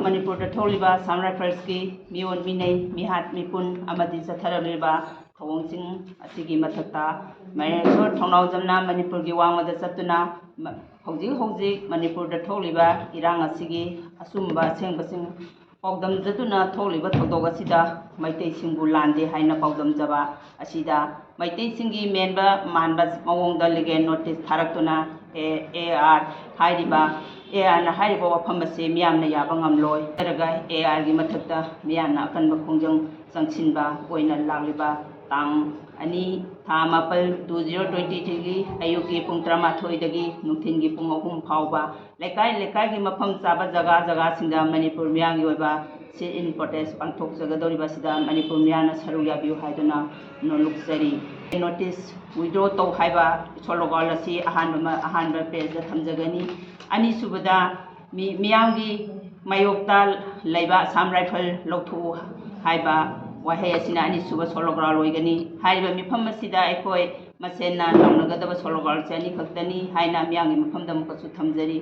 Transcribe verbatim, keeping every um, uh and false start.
ꯃꯅꯤꯄꯨꯔꯗ ꯊꯣꯛꯂꯤꯕ ꯑꯁꯥꯝ ꯔꯥꯏꯐꯜꯁꯀꯤ ꯃꯤꯑꯣꯟ ꯃꯤꯅꯩ, ꯃꯤꯍꯥꯠ ꯃꯤꯄꯨꯟ ꯑꯃꯗꯤ ꯆꯠꯊꯔꯛꯂꯤꯕ ꯊꯧꯑꯣꯡꯁꯤꯡ ꯑꯁꯤꯒꯤ ꯃꯊꯛꯇ, ꯃꯍꯦꯁꯣꯔ ꯊꯧꯅꯥꯎꯖꯝꯅ ꯃꯅꯤꯄꯨꯔꯒꯤ ꯋꯥꯡꯃꯗ ꯆꯠꯇꯨꯅ ꯃ-, ꯍꯧꯖꯤꯛ ꯍꯧꯖꯤꯛ ꯃꯅꯤꯄꯨꯔꯗ ꯊꯣꯛꯂꯤꯕ ꯏꯔꯥꯡ ꯑꯁꯤꯒꯤ ꯑꯆꯨꯝꯕ ꯑꯁꯦꯡꯕꯁꯤꯡ ꯄꯥꯎꯗꯝꯖꯗꯨꯅ ꯊꯣꯛꯂꯤꯕ ꯊꯧꯗꯣꯛ ꯑꯁꯤꯗ ꯃꯩꯇꯩꯁꯤꯡꯕꯨ ꯂꯥꯟꯗꯦ ꯍꯥꯏꯅ ꯄꯥꯎꯗꯝꯖꯕ ꯑꯁꯤꯗ ꯃꯩꯇꯩꯁꯤꯡꯒꯤ ꯃꯦꯟꯕ ꯃꯥꯟꯕ ꯃꯑꯣꯡꯗ ꯂꯤꯒꯦꯜ ꯅꯣꯇꯤꯁ ꯊꯥꯔꯛꯇꯨꯅ ꯑꯦ, ꯑꯦ ꯑꯥꯔ ꯍꯥꯏꯔꯤꯕ, ꯑꯦ ꯑꯥꯔꯅ ꯍꯥꯏꯔꯤꯕ ꯋꯥꯐꯝ ꯑꯁꯤ ꯃꯤꯌꯥꯝꯅ ꯌꯥꯕ ꯉꯝꯂꯣꯏ꯫ ꯅꯠꯇ꯭ꯔꯒ ꯑꯦ ꯑꯥꯔꯒꯤ ꯃꯊꯛꯇ ꯃꯤꯌꯥꯝꯅ ꯑꯀꯟꯕ ꯈꯣꯡꯖꯪ ꯆꯪꯁꯤꯟꯕ ꯑꯣꯏꯅ ꯂꯥꯛꯂꯤꯕ ꯇꯥꯡ ꯑꯅꯤ, ꯊꯥ ꯃꯥꯄꯜ, two zero twenty threeꯒꯤ ꯑꯌꯨꯛꯀꯤ ꯄꯨꯡ ꯇꯔꯥꯃꯥꯊꯣꯏꯗꯒꯤ ꯅꯨꯡꯊꯤꯜꯒꯤ ꯄꯨꯡ ꯑꯍꯨꯝ ꯐꯥꯎꯕ ꯂꯩꯀꯥꯏ ꯂꯩꯀꯥꯏꯒꯤ ꯃꯐꯝ ꯆꯥꯕ ꯖꯒꯥ ꯖꯒꯥꯁꯤꯡꯗ ꯃꯅꯤꯄꯨꯔ ꯃꯤꯌꯥꯝꯒꯤ ꯑꯣꯏꯕ sit-in protest ꯄꯥꯡꯊꯣꯛꯆꯒꯗꯧꯔꯤꯕ ꯑꯁꯤꯗ ꯃꯅꯤꯄꯨꯔ ꯃꯤꯌꯥꯝꯅ ꯁꯔꯨꯛ ꯌꯥꯕꯤꯌꯨ ꯍꯥꯏꯗꯨꯅ ꯅꯣꯜꯂꯨꯛꯆꯔꯤ꯫ ꯅꯣꯇꯤꯁ ꯋꯤꯗ꯭ꯔꯣ ꯇꯧ ꯍꯥꯏꯕ ꯁ꯭ꯂꯣꯒꯥꯟ ꯑꯁꯤ ꯑꯍꯥꯟꯕ ꯑꯃ, ꯑꯍꯥꯟꯕ ꯄꯦꯖꯇ ꯊꯝꯖꯒꯅꯤ꯫ ꯑꯅꯤꯁꯨꯕꯗ ꯃꯤ-, ꯃꯤꯌꯥꯝꯒꯤ ꯃꯥꯌꯣꯛꯇ ꯂꯩꯕ ꯑꯁꯥꯝ ꯔꯥꯏꯐꯜ ꯂꯧꯊꯣꯛꯎ ꯍꯥꯏꯕ ꯋꯥꯍꯩ ꯑꯁꯤꯅ ꯑꯅꯤꯁꯨꯕ ꯁ꯭ꯂꯣꯒꯥꯟ ꯑꯣꯏꯒꯅꯤ꯫ ꯍꯥꯏꯔꯤꯕ ꯃꯤꯐꯝ ꯑꯁꯤꯗ ꯑꯩꯈꯣꯏ ꯃꯁꯦꯟꯅ ꯂꯥꯎꯅꯒꯗꯕ ꯁ꯭ꯂꯣꯒꯥꯟꯁꯦ ꯑꯅꯤꯈꯛꯇꯅꯤ ꯍꯥꯏꯅ ꯃꯤꯌꯥꯝꯒꯤ ꯃꯐꯝꯗ ꯑꯃꯨꯛꯀꯁꯨ ꯊꯝꯖꯔꯤ꯫